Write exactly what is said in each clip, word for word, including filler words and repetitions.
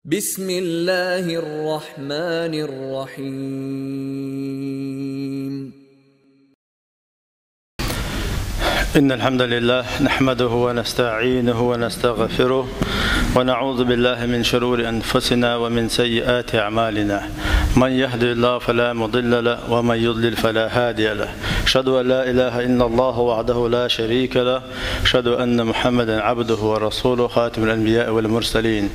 بسم الله الرحمن الرحيم. إن الحمد لله نحمده ونستعينه ونستغفره، ونعوذ بالله من شرور أنفسنا ومن سيئات أعمالنا. من يهد الله فلا مضل له، ومن يضلل فلا هادي له. أشهد أن لا إله إلا الله وحده لا شريك له، أشهد أن محمدا عبده ورسوله، خاتم الأنبياء والمرسلين.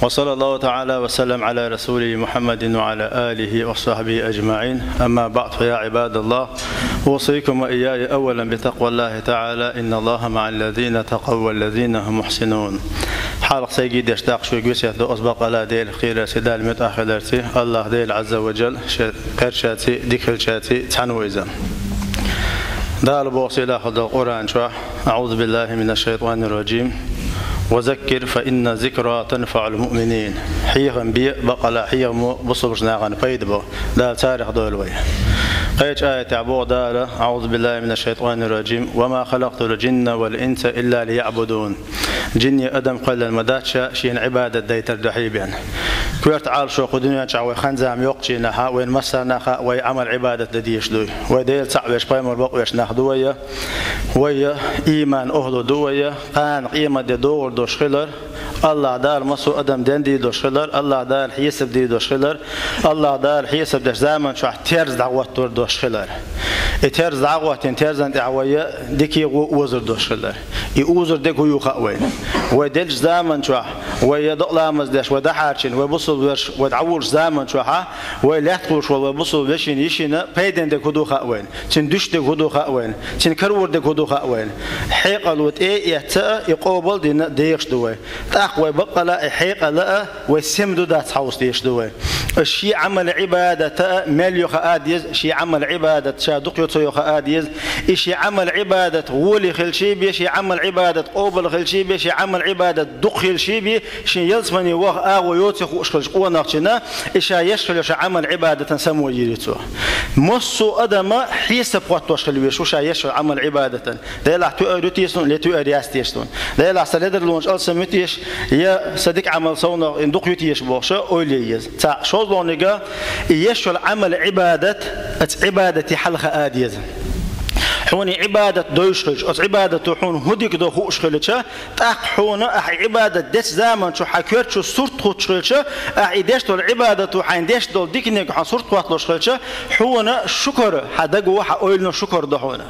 وصلى الله تعالى وسلم على رسوله محمد وعلى آله وصحبه أجمعين. أما بعد، فيا عباد الله، أوصيكم وإياي أولا بتقوى الله تعالى، إن الله مع الذين اتقوا والذين هم محسنون. Хьалха сайгий деш дакъа шуьга весет ду, аз бакъала Дела кхерарций, Дала муьтӀахь хиларций, АллахӀ Дела Ӏазза ва Джалла шен кхерчарций, дика хилчарций цхьаьна ву иза. Дала боху сийлахь долу Къуръан чохь: أعوذ بالله من الشيطان الرجيم. وذكر فإن الذكرى تنفع المؤمنين. Хьехам бе, бакъала хьехамо бусалба нахана пайда бо. Дала царах дойла вай. Кхечу аятехь боху Дала: أعوذ بالله من الشيطان الرجيم. وما خلقت الجن والإنس إلا ليعبدون. Жинни адам кхоьллина ма дац ша, шена Ӏибадат дайтар дуьхьий бен. Коьрта Ӏалашо кху дуьнен чохь вай хан-зама йоккхучу хенахь, вайна массарна а хаьа, вай Ӏамал-Ӏибадат дан дезаш дуй. Вай Дела цхьаъ веш, пайхамар бакъвеш нах ду вай, вай ийман охӀлу ду вай, кхана къематде догӀур долуш хилар, АллахӀ Дала массо а адам денна долуш хилар, АллахӀ Дала хьесап дийр долуш хилар, АллахӀ Дала хьесап деш заман чохь терза дӀахӀоттор долуш хилар. И терза дӀахӀоттийна, терзан тӀехь вай дикий гӀо озур долуш хилар. И узур дерг хӀун ю хаьа вайна. Вай деллачу заман чохь, вай я докъа ламаз деш, вай дӀахьарчийна, вай бусалба веш, вай дӀавуллучу заман чохь, вай лаьттахула волу вай бусалба вешин, йишина пайден дерг хӀун ду хаьа вайна. Цуьнан дуьсуш дерг хӀун ду хаьа вайна. Цуьнан карор дерг хӀун ду хаьа вайна. Хьекъало тӀе а эцна а, и къобал дина дехаш ду вай. ТӀаккха вай баккъала а, и хьекъала а вай сема ду дац хьовса дезаш ду вай. Шен Ӏамал-Ӏибадата мел йо хаа деза, шен Ӏамал-Ӏибадат ша дукха йо ца йо хаа деза. И шен Ӏамал-Ӏибадат гӀоле хилчий бен, шен Ӏамал-Ӏибадат къобал хилчий бен, шен Ӏамал-Ӏибадат дукха хилчий бен, шен ялсамане ваха агӀо йоций хууш хилча къонахчунна, и ша еш хилла шен Ӏамал-Ӏибадатан само йийр ю цо. Массо а адам хьесап хӀоттош хила везаш ву ша еш хилла Ӏамал-Ӏибадатан. Делахь тоьар ю те суна, я тоьар яц те суна. Делахь сан ледарлонаш алсам ю теша, я сан дика Ӏамал совнах дукха ю теша бохуш ойла е еза. Цхьаъ, шолгӀаниг, и еш йолу Ӏамал-Ӏибадат, оцу Ӏибадате хьал хаа деза. Хьуна и Ӏибадат девзаш хилча, оцу Ӏибадато хьуна хӀун дика до хууш хилча, тӀаккха хьуна ахьа и Ӏибадат дечу заман чу хьан коьрта чу сурт хӀуттуш хилча, ахьа и деш долу Ӏибадато хьайна деш долу диканиг хьан сурт хӀотталуш хилча, хьуна шукар, хьан даго, хьан ойлано шукар до хьуна.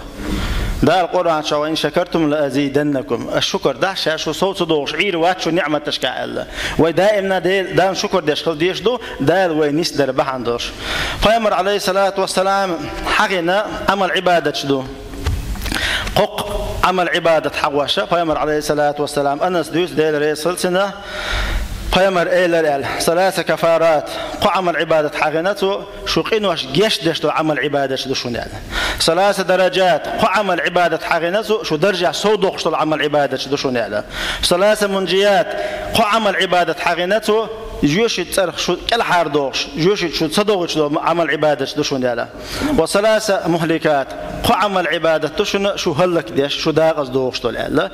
Дала Къуръан чохь: «Ва ин шакартум ла азиданнакум». Ас шукар дахь ша, шу сов ца догӀуш Ӏийр вац шу ниӀматашкахь аьлла. Вай даимна Дел-, Далла шукар деш хила дезаш ду, Дала вай нисдар бахьана долуш. Пайхамар, Ӏалайхиссалату вассалам, хьахийна Ӏамал-Ӏибадаташ ду. Кхоккха Ӏамал-Ӏибадат хьахош, Пайхамар, Ӏалайхиссалату вассалам, Анас дуьйцу, Дела реза хила цунна, Пайхамар элира аьлла: «Саласа каффарат». Кхо Ӏамал-Ӏибадат хьахийна цо, шу къинош геч деш долу Ӏамал-Ӏибадаташ ду шуна аьлла. «Саласа дараджат», кхо Ӏамал-Ӏибадат хьахийна цо, шу даржехь сов доккхуш долу Ӏамал-Ӏибадаташ ду шуна аьлла. «Саласа мунджият», кхо Ӏамал-Ӏибадат хьахийна цо, жоьжахатин цӀарах шу кӀелхьардохуш, жоьжахат шу ца дохуьйтуш долу Ӏамал-Ӏибадаташ ду шуна аьлла. «Ва саласа мухликат», кхо Ӏамал-Ӏибадат ду шуна, шу хӀаллакдеш, шу декъаза дохуш долу аьлла.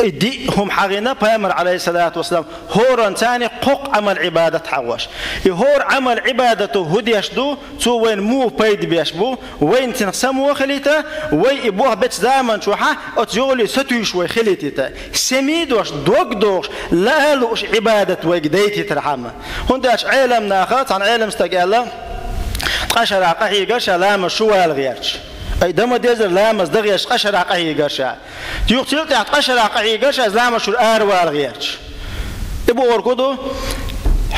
И диъ хӀума хьахийна Пайхамар, Ӏалайхиссалату вассалам, хӀоранна царна кхоккха Ӏамал-Ӏибадат хьахош. И хӀора Ӏамал-Ӏибадато хӀун деш ду, цо вайна муха пайда беш бу, вайна цунах само хилийта, вай и бохбечу заман чохь оцу йоле сатуьйсуш вай хилийтийта. Сема дош, дог дохуш, лаа лууш Ӏибадат вайга дайтийтархьама. ХӀунда аьлча Ӏеламнаха, цхьана Ӏелам стага аьлла, ткъа шарахь къахьийгара ша ламаз чу вала гӀерташ. Ай, дан ма дезара ламаз дан гӀерташ ткъа шарахь къахьийгара ша. Юхацул тӀаьхьа ткъа шарахь къахьийгара ша ламаз чуьра аравала гӀерташ. И бохург хӀун ду?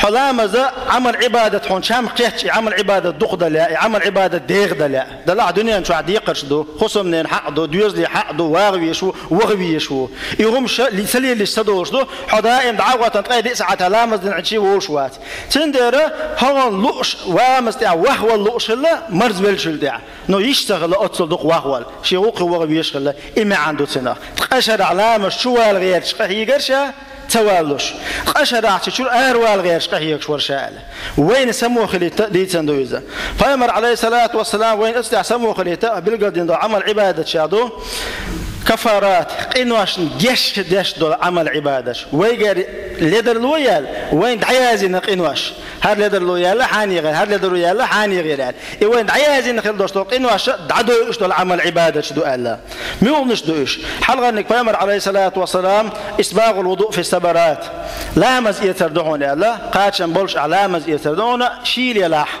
Хьо ламаза Ӏамал-Ӏибадат хьуна чам кхетча, и Ӏамал-Ӏибадат дукха дан лаьа, и Ӏамал-Ӏибадат деха дан лаьа. Делахь дуьнен чохь декхарш ду, хӀусамненан хьакъ ду, доьзалийн хьакъ ду, вагӀа везаш ву, ваха везаш ву. И хӀума ша-, ли-, ца лелаш ца долуш ду, хьо даим дӀа а гӀоттана ткъе диъ сахьат ламаз динчий волуш вац. Цундела хӀогӀан лууш, ламаз тӀехь вахвала лууш хилла, марзвеллачул тӀехь. Но йиш ца хилла оццул дукха вахвала, шен гӀуллакхе ваха везаш хилла, и маьӀна ду цунах. Ткъа шарахь ламаз чу вала гӀерташ къахьийгара ша, ца валлуш. Ткъа шарахь цу чуьра аравала гӀерташ къахьегаш вара ша аьлла. Вайна само хилийта дийцина ду иза. Пайхамар, Ӏалайхиссалату вассалам, вайна оцу тӀехь само хилийта билгалдина долу Ӏамал-Ӏибадаташ ду. Каффарат, къиношна геч деш долу Ӏамал-Ӏибадаташ. Вайгара Ледарло яьлла, вайна дӀаяздина къинош. ХӀара ледарло яьлла хьанийгӀер, хӀара ледарло яьлла хьанийгӀер аьлла. И вайна дӀаяздина хила долуш долу къинош дӀадойуш долу Ӏамал-Ӏибадаташ ду аьлла. Муьлханаш ду уьш? Хьалхарниг пайхамар, алейхиссалату вассалам, исбагӀул вуду фи сабарат. Ламаз эцар ду хьуна аьлла, кхачам болуш ахь ламаз эцар ду хьуна, шийла елахь.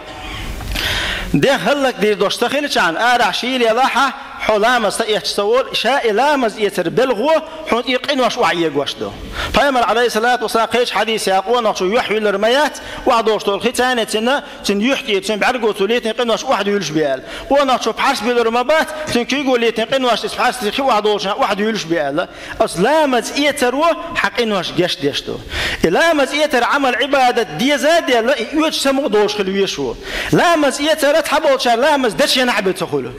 Дехьа хӀаллакдийр долуш ца хилчахьана, арахь шийла елахь, хьо ламаз ца эцча ца волу, ша и ламаз эцар белхо хьуна тӀера къинош охьаэгош ду. Пайхамар, алейхиссалату вассалам, кхечу хьадисехь къонахчо юьхь вуьллур ма яц, охьадолуш долу хи царна цунна, цуьнан юьхь тӀера, цуьнан бӀаьрго цо летийна къинош охьадуьйлуш бу аьлла. Къонахчо пхьарс буьллур ма бац, цуьнан куьйго летийна къинош иза пхьарс хи охьадолчунна охьадуьйлуш бу аьлла. Оцу ламаз эцаро хьан къинош гечдеш ду. И ламаз эцар Ӏамал-Ӏибадат деза а делла, и оьцуш самукъа долуш хила везаш ву. Ламаз эцар цхьаболчара ламаз дечу хенахь а бен ца хуьлу.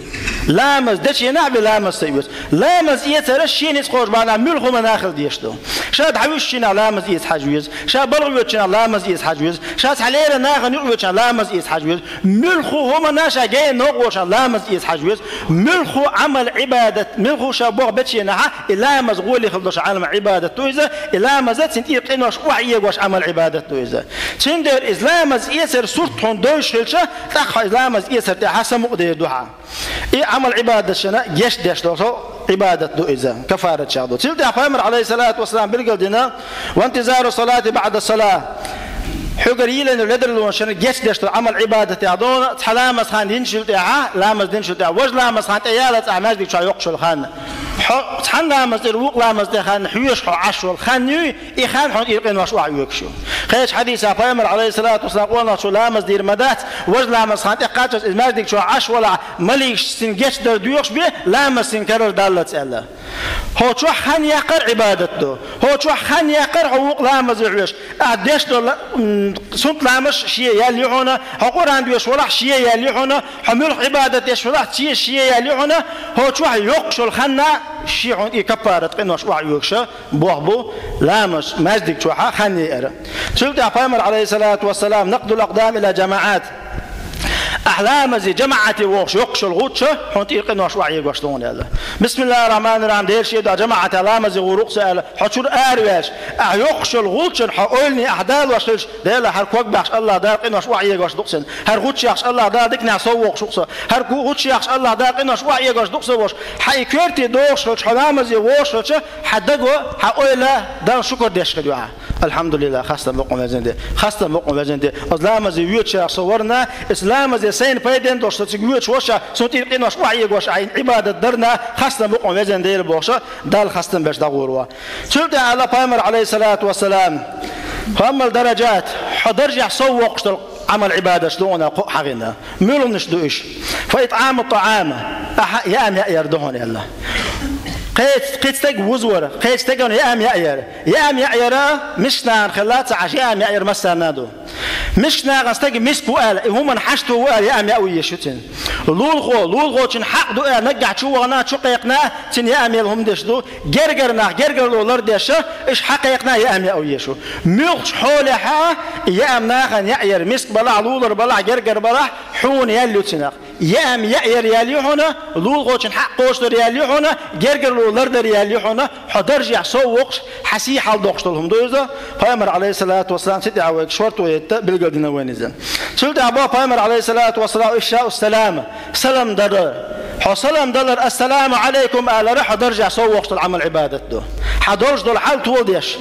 Ламаз дечу хенахь а бен ламаз ца оьцу. Ламаз эцар шен ницкъ кхочу бахьанехь муьлхха хӀуманна хила дезаш ду. Ша дӀавуьссучу хенахь ламаз эца хьажа веза. Ша балха воьдучу хенахь ламаз эца хьажа веза. Ша цхьа леррина нахана юкъа воьдучу хенахь ламаз эца хьажа веза. Муьлхха хӀуманна ша генна новкъа волчу хенахь ламаз эца хьажа веза. Муьлхха Ӏамал-Ӏибадат, муьлхха ша болх бечу хенахь, и ламаз гӀоле хила долуш Ӏамал-Ӏибадат ду иза, и ламаз цунна тӀера къинош охьаэгош Ӏамал-Ӏибадат ду иза. Цундела иза ламаз эцар сурт хьуна доьзуш хилча, тӀаккха хьо иза ламаз эцар тӀехь самукъа дер ду хьан. И Ӏамал-Ӏибадаташна гечдеш долу Ӏибадат ду иза, кафаратчех ду. Цул тӀаьхьа пайхамар, алейхиссалату вассалам, билгалдина: «Вантизару салати баъда сала». Хьуьгара йийлина ледарлонашна гечдеш долу Ӏамал-Ӏибадатех ду хьуна, цхьа ламаз хан динчул тӀаьхьа, ламаз динчул тӀаьхьа, важа ламаз хан тӀе ялац ахь маьждиг чохь йоккхуш йолу хан. Хьо цхьана ламаз тӀера вукху ламаз тӀе хан хьоьжуш хьо Ӏаш волу хан юй, и хан хьуна тӀера къинош охьаоьгуш ю. Кхечу хьадисехь пайхамар, алейхиссалату вассалам, къонахчо ламаз дийр ма дац, важа ламаз хан тӀе кхаччалц иза маьждиг чохь Ӏаш валахь, маликаш цунна гечдар доьхуш бен, ламаз цунна карара даллалц аьлла. ХӀокху чохь хан яккхар Ӏибадат ду. ХӀокху чохь хан яккхар хьо вукху ламазе хьоьжуш. Ахь деш долу, м, суннат ламазаш шен ял ю хьуна, хьо Къуръан доьшуш валахь шен ял ю хьуна, хьо муьлхха Ӏибадат деш валахь цо шен ял ю хьуна, хӀокху чохь йоккхуш йолу ханна шен хьуна тӀера кафарат къинош охьаоьгуш болх бу ламаз маьждиг чохь хан яар. Цул тӀаьхьа пайхамар, алейхиссалату вассалам, накъдул акъдам иля джамаат. Ахь ламазе жамаӀате вогӀуш йоккхуш йолу гӀулч хьуна тӀера къинош охьаоьгуш ду хьуна аьлла. Бисмиллахир-рахманир-рахим, Делан шен дуьхьа жамаӀатехь ламазе гӀур ву-кх со аьлла, хьо чуьра араваьлча, ахь йоккхуш йолу гӀулчана хьо ойлане ахь далош хилча, Дела, хӀара ког баьхча АллахӀ Дала къинош охьаоьгуш ду-кх сан. ХӀара гӀулч яхча АллахӀ Дала диканехь сов воккхуш ву-кх со. ХӀара гу-, гӀулч яхча АллахӀ Дала къинош охьаоьгуш ду-кх сан волуш. Хьан и коьрте догӀуш хилча, хьо ламазе вогӀуш хилча, хьан даго, хьан ойла Далла шукар деш хир ю ахь. Алхьамдулиллах, хастам бу-кх хьуна, везан Де. Хастам бу-кх хьуна, везан Де. Оцу ламазе воьдучарах со вара, оцу ламазе сайна пайденна долуш со цига воьдуш волуш, суна тӀера къинош охьаоьгуш ахь и Ӏибадат дарна, хастам бу-кх хьуна, везан Де, бохуш, Далла хастам беш дӀагӀур ву. Цул тӀаьхьа аьлла пайхамар, алейхиссалату вассалам: «Фа аммал дараджат», хьо даржехь сов воккхуш долу Ӏамал-Ӏибадаташ ду хьуна кху хьагӀина. Муьлханаш ду уьш? «Фа итӀаму тӀаӀам», ахьа яам яа яр ду хьуна аьлла. Кхечу, кхечу стеган вузвар, кхечу стеган яам яа яр. Яам яа яр мискачу нахана хилла ца Ӏаш, яам яа яр массарна а ду. Мискачу нахана стаг миска ву аьлла, и хӀуманна хьашт ву аьлла, яам яа езаш ю цуьнан. Лулахо, лулахочун хьакъ ду аьлла, наггахь чу вахана, чу кхайкхина, цуьнан яам яа хӀума деш ду. Гергара нах гергарло лардеш, уьш хьакхайкхина яам яа езаш ю. Муьлххачу хьолехь а и яам нахана яа яр, миска балахь, лулара балахь, гергара балахь, хьуна ял ю цунах. Яам яа яр ял ю хьуна, лулахочун хьакъ кхочур ял ю хьуна, гергарло лардар ял ю хьуна, хьо даржехь сов воккхуш, хьан сий хьалдоккхуш долу хӀума ду иза. Пайхамар, алейхиссалату вассалам, цу тӀехь вайга шорто етта билгалдина вайна иза. Цул тӀаьхьа боху пайхамар, алейхиссалату вассалам, ифшаус салам, салам дар. Хьо салам далар, «Ассаламу алейкум» алар, хьо даржехь сов воккхуш долу Ӏамал-Ӏибадат ду. Хьан долуш долу хьал толадеш.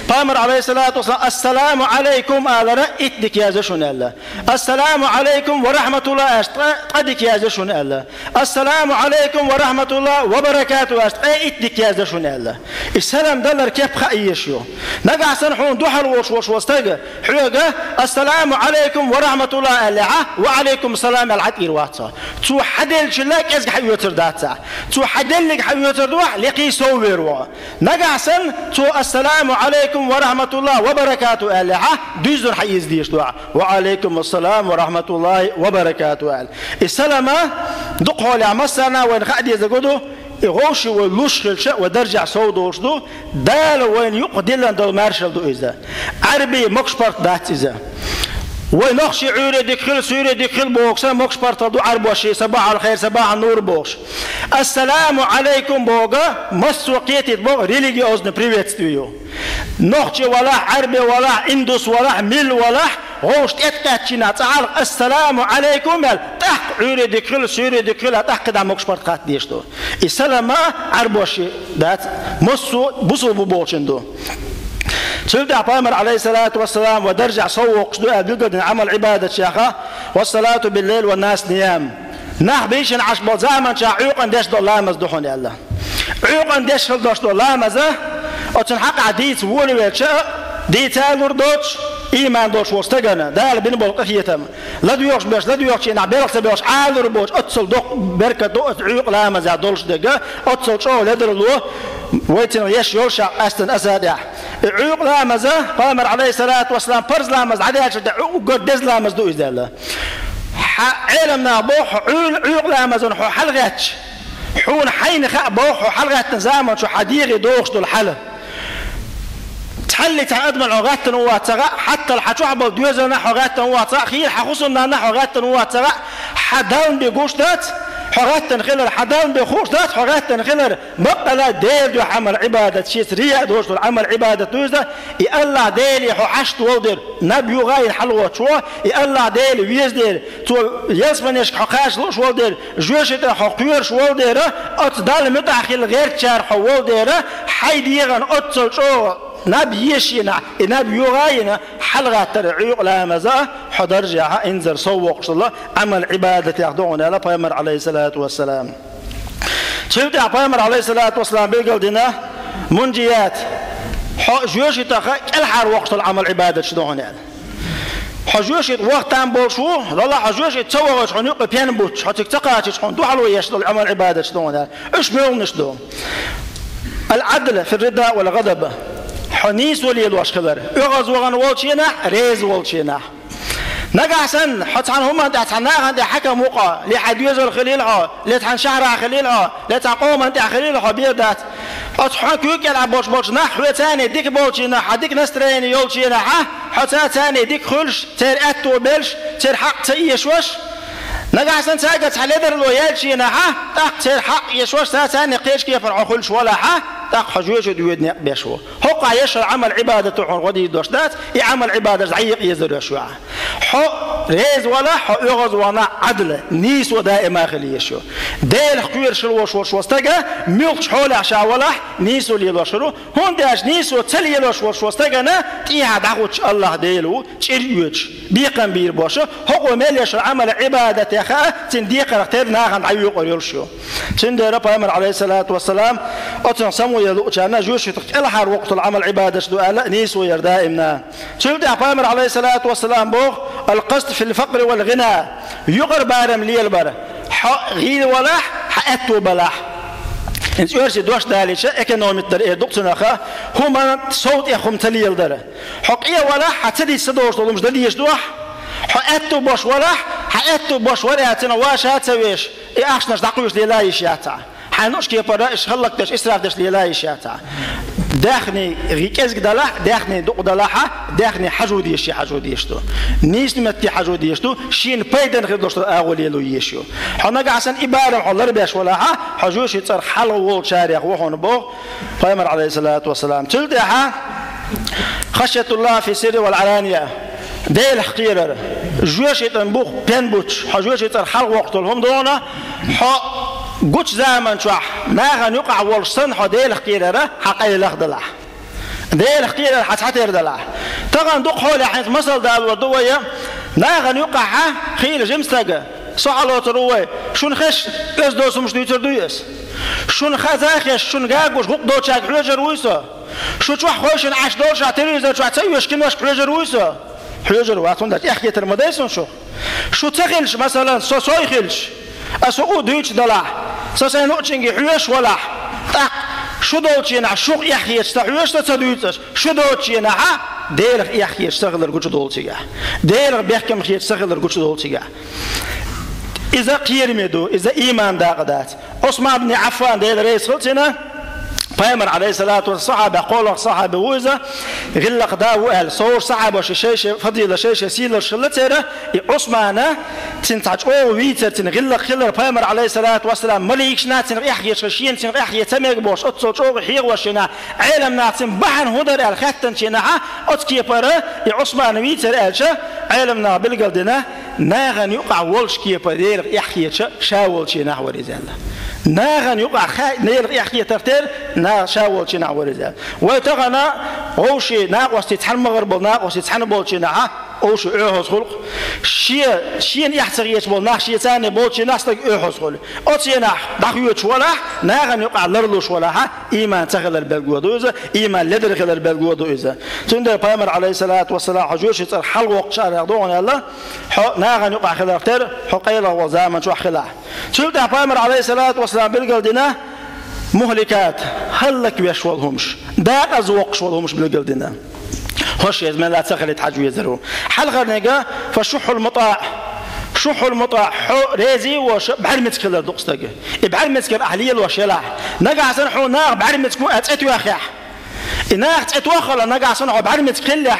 Пайхамар, алейхиссалату вассалам, «Ассаламу алейкум» алар, итт дика язъеш ю хьуна аьлла. «Ассаламу алейкум ва рахматуллах» аьлча, ткъа, ткъа дика язъеш ю хьуна аьлла. «Ассаламу алейкум ва рахматуллах ва баракатух» аьлча, ткъе итт дика язъеш ю хьуна аьлла. И салам далар кеп хаа езаш ю. Нагахь санна хьуна дуьхьал волуш волуш волу стаг хьоьга «Ассаламу алейкум ва рахматуллах» аьллехь, «Ва алейкум салам» аьлла хьан тӀера вац цо. Цо хьан деллачул а кӀезиг хьан оьцур дац ахь. Цо хьан деллиг хьан оьцур ду ахь, лекхий сов вер ву. Нагахь санна цо «Ассаламу алейкум ва рахматуллах ва баракатух» аьллехь, дуьззина хьан еза дезаш ду ахь. «Ва алейкум ассалам ва рахматуллахи ва баракатух» аьлла. И салама дукха хьолехь массарна а вайна хаа дезарг ду, и вовшийн вай луш хилча, вай даржехь сов долуш ду, Дала вайна юкъа диллина долу маршалла ду иза. Ӏарбийн могуш-паргӀат дац иза. Вай нохчийн Ӏуьйре дика хила, суьйре дика хила бохуш, могуш-паргӀатал ду Ӏарбоша, «Сабахьал хайр, сабахьан нур» бохуш. «Ассаламу алейкум» боху, массо а кхетийта боху, религиозный приветствие ю. Нохчи валахь, Ӏарби валахь, индус валахь, милла валахь, вовш тӀеткъаьччина цӀа хьалха «Ассаламу Ӏалайкум» аьлла, тӀаккха Ӏуьйре дика хила, суьйре дика хила, тӀаккха кхидӀа могуш барт хатта дезаш ду. И салама Ӏарбоши дац, массо а бусулба бу болчун ду. Цул тӀехьа пайхамар, Ӏалайхиссалату вассалам, ва даржехь сов воккхуш ду аьлла билгалдина Ӏамал-Ӏибадатех: «Вассалату биллайл ва нас ниям». Нах бийшина Ӏаш болу заманчохь Ӏуьйкъана деш долу ламаз ду хьуна аьлла. Ӏуьйкъана деш хила долуш долу ламаза, оцунна хьакъахь дийца волавелча а, дийца а лур доцуш, ийман долуш волу стагана Дала бина болу къинхетам. ЛадоьгӀуш берш ладоьгӀучу нах, белха ца боьгӀуш Ӏалур боцуш, оццул доккха беркат ду оцу Ӏуьйкъа ламазехь долуш дерг, оццул чӀогӀа ледарло вай цунах еш йолуш къаьстина аса тӀехь. И Ӏуьйкъа ламаза, пайхамар, Ӏалайхиссалату вассалам, парз ламаз дӀадаьллачул тӀехьа уггар деза ламаз ду иза аьлла. Хьан Ӏеламнаха боху, хьо Ӏуьйла-, Ӏуьйкъа ламазан хьо хьалагӀаьттича, хьуна хьайна хаьа боху, хьо хьалагӀаьттина заманчохь хьан дегӀе догӀуш долу хьал. Цхьалли цхьана адамна хьо гӀаьттина ву вац ца хаьа, хьаттал хьан чохь болу доьзална хьо гӀаьттина ву вац ца хаьа, хийла хьан хусамнанна хьо гӀаьттина ву вац ца хаьа, хьан Далла бен гуш дац, хьо гӀаьттина хилар, хьан Далла бен хууш дац, хьо гӀаьттина хилар, баккъала Делан дуьхьа Ӏамал-Ӏибадат, шеца рия а доцуш долу Ӏамал-Ӏибадат ду иза, и АллахӀ Деле хьо хьашт волу дера, наб юхайина хьалагӀоттуш ву, и АллахӀ Дела веза дера, цо ялсаманешка хьо кхача лууш волу дера, жоьжахати тӀера хьо кхоьруш волу дера, оцу Далла муьтӀахь хила гӀертачара хьо волу дера, хьайн дегӀана оццул чӀогӀа наб ешина, и наб юхайина хьалагӀаттар Ӏуьйкъа ламаза хьо даржехь инзар сов воккхуш долу Ӏамал-Ӏибадатех ду хьуна аьлла пайхамар, Ӏалайхиссалату вассалам. Цул тӀехьа пайхамар, Ӏалайхиссалату вассалам, билгалдина мунжият, хьо жоьжахатех кӀелхьара воккхуш долу Ӏамал-Ӏибадаташ ду хьуна аьлла. Хьо жоьжахати ваха там болуш ву, валлахӀи, хьо жоьжахати ца вахийтуш хьуна юкъа пен буттуш, хьо цига ца кхачийтуш хьуна дуьхьало еш долу Ӏамал-Ӏибадаташ ду хьуна аьлла. Уьш муьлханаш ду? Ал-Ӏадл фир-рида вал-гӀадаб. Хьо нийсо лелош хилар. ОьгӀазвахана волчу хенахь, реза волчу хенахь. Нагахь санна, хьо цхьана хӀуманна тӀехь, цхьана нахана тӀехь хьаькам ву-кх, ле хьан доьзал хилийла хьо, ле цхьана шахьарахь хилийла хьо, ле цхьана къоманна тӀехь хилийла хьо, бер дац. Оцу хьан куьйга кӀелахь болуш болчу нах, хьоьца царна дика болчу хенахь, хьан дика настроение йолчу хенахь, хьоьца царна дика хуьлуш, церан аьтто белаш, церан хьакъ ца эшош. Нагахь санна цаьрга цхьа ледарло яьлчу хенахь, тӀаккха церан хьакъ эшош, царна кхечу кепара хьо хуьлуш валахь, тӀаккха хьо жоьжахати воьду некъ беш ву. ХӀокху ешшал Ӏамал-Ӏибадато хьуна гӀо дийр долуш дац, и Ӏамал-Ӏибадаташ дӀаекъа езар еш ву ахь. Хьо реза валахь, хьо оьгӀазвахана, Ӏадл, нийсо даима хила езаш ю. Делах кхоьруш хила волуш волчу стага муьлххачу хьолехь ша валахь, нийсо лелош хир ву, хӀунда аьлча нийсо ца лелош волчу стагана тӀехьа дӀахӀуттуш АллахӀ Дела ву, чӀир а оьцуш, бекхам бийр бош, хӀокхо мел ешшал Ӏамал-Ӏибадате хаьа, цуьнан декхарх терра нахана дӀайокъур йолуш ю. Цундела пайхамар, Ӏалайхиссалату вассалам, оцунах Самуэла луучарна жоьжахатех кӀелхьара воккхуш долу Ӏамал-Ӏибадаташ ду аьлла, нийсо яр даимна. Цул тӀехьа пайхамар, Ӏалайхиссалату вассалам, боху: «Ал-къаст фил-факъри вал-гӀина». Юкъара барам лелабар. Хьо гӀийла валахь, хьан аьтто балахь. ХӀинца оьрсийн дош далийча, экономить дар эр ду-кх цунах, хӀуманна сов тӀех хӀума ца леладар. Хьо къе валахь, хьан ца дийца ца долуш долу хӀумаш дан дезаш ду ахь. Хьо аьтто бош валахь, хьан аьтто бош вара аьлла цунах ваша а ца веш, и ахчанаш дӀакхуьйсуш лела йиш яц ахь. Хьайн луучу кепара иш хӀаллакдеш, исраф деш лела йиш яц ахь. Даьхни гӀи-, кӀезиг далахь, даьхни дукъ далахь, даьхни хьажо дезаш, хьажо дезаш ду. Нийсачу метте хьажо дезаш ду, шена пайдана хир долуш долу агӀо лело езаш ю. Хьо нагахь санна и барам хьо ларбеш валахь, хьо жоьжахати цӀарах хьалха волчарех ву хьуна боху пайхамар, Ӏалайхиссалату вассалам. Цул тӀаьхьа: «Хашйатуллахи фи-с-сирри вал-Ӏалания». Делах кхерар. Жоьжахатин бух пен буттуш, хьо жоьжахати цӀарах хьалха воккхуш долу хӀума ду хьуна, хьо гучу заман чохь нахана юкъахь волуш санна, хьо Делах кхерар хьан къайлах далахь. Делах кхерар хьан цхьатерра далахь. Тахана дукха хьолехь хӀинца масал далор ду вай, нахана юкъахь хийла жима стаг, со хьалоцур ву вай, шуна хезаш, оьзда доцу хӀумаш дуьйцур дуй ас? Шуна хаза а хезаш, шуна гуш гӀуллакх долчаьрга хьоьжур вуй со? Шу чохь хойшина Ӏаш долуш, телевизор чохь ца оьшу киношка хьоьжур вуй со? Хьоьжур вац, хӀунда аьлча эхь хетар ма дай суна шух. Шу ца хилча, масалан, со сой хилча, аса хӀу дуьйцуш далахь, со сайн луучуьнга хьоьжуш валахь, тӀаккха шу долчу хенахь шух эхь хеташ ца хьоьжуш, со ца дуьйцуш, шу долчу хенахь Делах эхь хеташ ца хилар гучудолу цигахь. Делах бехкам хеташ ца хилар гучудолу цигахь. Иза кхераме ду, иза ийман дакъа дац. Ӏусман бин Ӏаффан, Дела реза хила цунна, Пайхамар, алейхиссалату вассалам, сахьаба, кхоалгӀа сахьаба ву иза, гӀиллакх да ву аьлла, сов сахьабаша шоай-шоай фазила, шоай-шоай сийлалла хилла церан, и Ӏусмана, цун цхьа чӀогӀа вийцар, цун гӀиллакх хилар, Пайхамар, алейхиссалату вассалам, малейкашна цунах эхь хеташ, шена цунах эхь хета ца мега бохуш, оццул чӀогӀа хьехавеш шена, Ӏелам наха цун бахьана хӀун дара аьлла хаьттинчу хенахь, оцу кепара и Ӏусмана вийцар аьлча, Ӏелам наха билгалдина, нахана юкъахь волчу кепара Делах эхь хеташ ша волчу хенахь вара иза аьлла. Нахана юкъахь ха-, Делах эхь хетарх терра, наха ша волчу хенахь вара иза аьлла. Вай тахана вовшийн накъостий цхьаьна ма гӀар болу, накъостий цхьаьна болчу хенахь, вовшийн оьгӀаз хуьлу-кх. Шен, шена эхь ца хеташ болу нах шен царна болчу хенахь стаг оьгӀаз хуьлу. Оцу хенахь дӀахоьцуш валахь, нахана юкъахь ларлуш валахь, иман ца хилар билгало ду иза, иман ледара хилар билгало ду иза. Цундела Пайхамар, алейхиссалату вассалам, хьо жоьжахати цӀарах хьалха воккхуш арахь ду хьуна аьлла, хьо нахана юкъахь хиларх терра, хьо къайлаха волу заманчохь хилахь. Цул тӀаьхьа Пайхамар, алейхиссалату вассалам, билгалдина, мухликат, хӀаллаквеш волу хӀумаш, декъаза воккхуш волу хӀумаш билгалдина. ХӀорш иза мел ца хилийта хьажа везар ву. Хьалхарниг, фа шухьхьул мутаӀ. Шухьхьул мутаӀ, хьо реза а волуш, бӀаьрмециг хилар ду-кх стага. И бӀаьрмецигара ахь лелош елахь, нагахь санна хьуна наха бӀаьрмециг ву аьлла цӀе тоьхнехь, и наха цӀе тоххалла нагахь санна хьо бӀаьрмециг хиллехь,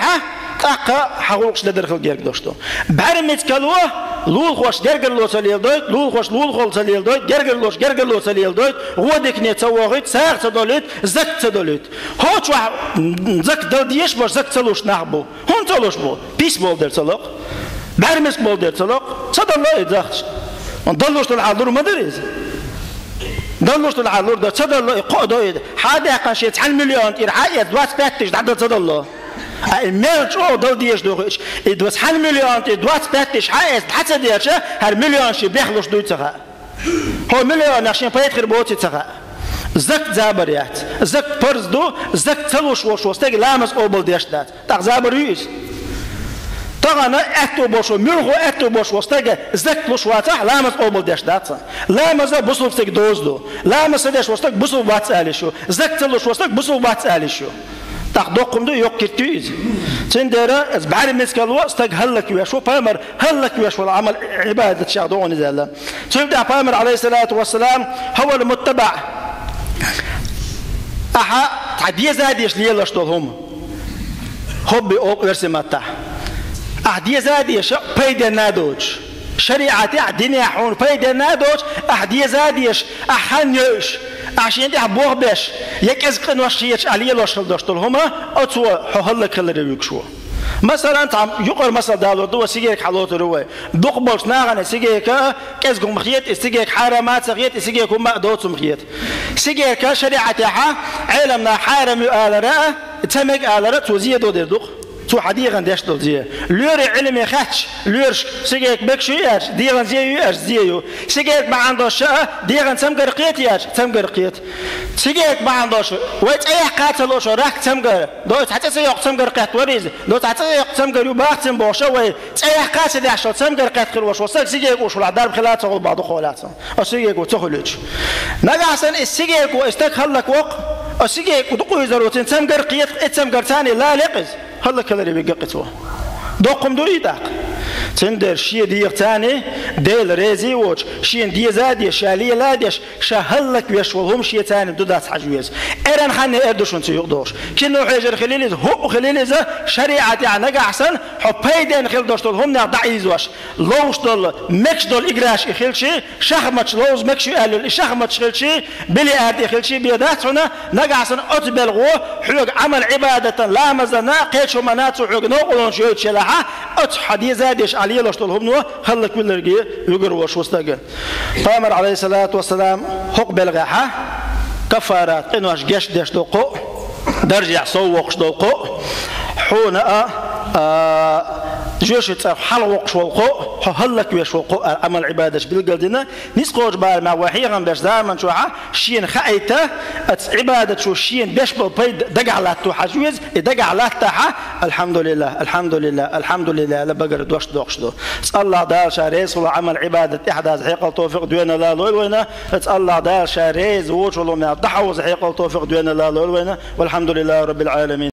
тӀаккха хьан гӀуллакхаш ледара хила герга долуш ду. БӀаьрмециг хилла, лулахошца гергарло ца леладойту, лулахошца лулахо ца леладойту, гергарлоша гергарло ца леладойту, гӀо дикане ца вохуьйту, сагӀа ца долуьйту, закат ца долуьйту. ХӀокху чохь закат дала дезаш болуш, закат ца луш нах бу. ХӀунда ца луш бу? Пис болу дела ца ло-кх. БӀаьрмециг болу дела ца ло-кх. Ца далло и закат. Даллуш делахь лур ма дара иза. Даллуш делахь лур дара, ца далло и, кхоа до и. Хьан даьккхина шен цхьана миллион тӀера хьан эца двадцать пять тысяч дӀадала ца далло? А и мел чӀогӀа дала дезаш ду хиъча, и цхьана миллион тӀера двадцать пять тысяч хьан эца дӀа ца делча, хӀара миллион шен бехлуш дуй ца хаьа. ХӀо миллионах шен пайда хир боций ца хаьа. Закат забар яц. Закат парз ду, закат ца луш волуш волу стаг ламаз къобалдеш дац. ТӀаккха забар ю иза? Тахана аьтту болуш волу, муьлхха аьтту болуш волу стаг закат луш вацахь, ламаз къобалдеш дац. Ламаз бусулба стаг доза ду. Ламаз ца деш волу стаг бусулба вац ала йиш ю. Закат ца луш волу стаг бусулба вац ала йиш ю. ТӀаккха доккха хӀума ду, йоккха кирт ю иза. Цундела иза бӀаьрмециг хилла стаг хӀаллаквеш ву, пайхамар хӀаллаквеш волу Ӏамал, Ӏибадатех ду хьуна иза аьлла. Цул тӀаьхьа пайхамар, алейхиссалату вассалам, хӀавал муттабаӀ. Ахьа цхьа деза а деш лелаш долу хӀума. Хобби олу оьрсийн маттахь. Ахьа деза а деш, пайденна а доцуш. ШариӀатехь, динехь хьуна пайденна а доцуш, ахьа деза а деш, ахьа хан йойуш, ахьа шена тӀехь бох беш, я кӀезиг къинош хеташ, ахьа лелош хила долуш долу хӀума, оцо хьо хӀаллакьхиларе вуьгуш ву. Масалан, цхьа юкъара масал далор ду, вай сигерг хьалоцур ву вай. Дукха болчу нахана сигерг кӀезиг хӀума хета, и сигерг хьарам а ца хета, и сигерг хӀума а доцу хӀума хета. Сигерг шариӀатехь Ӏеламнаха хьарам ю алара а, ца мега алара а, цо зе додийр ду-кх. Цо хьан дегӀан деш долу зе. Лоьрийн Ӏилме хаьттича, лоьрашка сигерг мегаш ю аьлча, дегӀан зе ю аьлча, зе ю. Сигерг бахьана долуш а, дегӀан цамгар кхета аьлча, цамгар кхета. Сигерг бахьана долуш, вай цӀе яккха а ца лууш, рак цамгар. Доцу хьан цӀе ца йоккху цамгар кхетта вара иза. Доцу хьан цӀе ца йоккху цамгар ю бахцина бохуш, вай цӀе яккха а ца деш, цамгар кхетта хир волуш, вай стаг сигерг уш валахь, дарба хила а ца хуьлу боху дукха хьолахь. Оцу сигерго ца хуьлуьйтуш. Нагахь санна и сигерго и стаг хӀаллаквоккху, оцу сигерго дукъуьйзаро цуьнан цамгар кхетта, и цамгар царний лалекъ иза. ХӀаллакьхиларе вигна-кх и цо. Доккха хӀума ду и тӀаккха. Цундела шен дегӀа царний Дела реза а воцуш, шена деза а деш, ша лела а деш, ша хӀаллаквеш волу хӀума шен царний ду дац хьажа веза. Эрна хан эр ду шуна цу юкъа дохуш. Кино хьежар хилийла иза, хӀуъа хилийла иза, шариӀатехь нагахь санна, хьо пайденна хила долуш долу хӀуманех дӀаийзош. Ловш долу, мегаш долу играш и хилчи, шахматаш ловза мегаш ю аьлла, и шахматаш хилчи, бильярд и хилчи бен дац хьуна, нагахь санна оцу белхо хьоьга Ӏамал-Ӏибадатан, ламазана, кхечу хӀумана цо хьоьга новкъарлонаш йойтуш елахь, оцу хьан деза а деш ахьа лелош долу хӀумано хӀаллаквиларге вуьгур волуш ву стаг. Пайхамар, алейхиссалату вассалам, хӀокху белхехь каффарат, къинош гечдеш долу кхоъ, даржехь сов воккхуш долу кхоъ, хьуна а, а, жоьжахати цӀарах хьалха воккхуш волу кхоъ, хьо хӀаллаквеш волу кхоъ аьлла Ӏамал-Ӏибадаташ билгалдина, нисса кхочу барамехь вай хьехам беш заман чохь шена хаийта, оцу Ӏибадатчо шена беш болу пайда дагахь латто хьажа веза, и дагахь латтахь, алхьамдулиллах, алхьамдулиллах, алхьамдулиллах аьлла багара дош доккхуш ду. Цу АллахӀ Дала ша реза хуьлу Ӏамал-Ӏибадат тӀехь даза хьекъал, товфикъ доьналла лойла вайна, цу АллахӀ Дала ша реза воцуш волу мел дӀахьовза хьекъал, товфикъ доьналла лойла вайна, валхьамдулиллахи раббил Ӏаламин.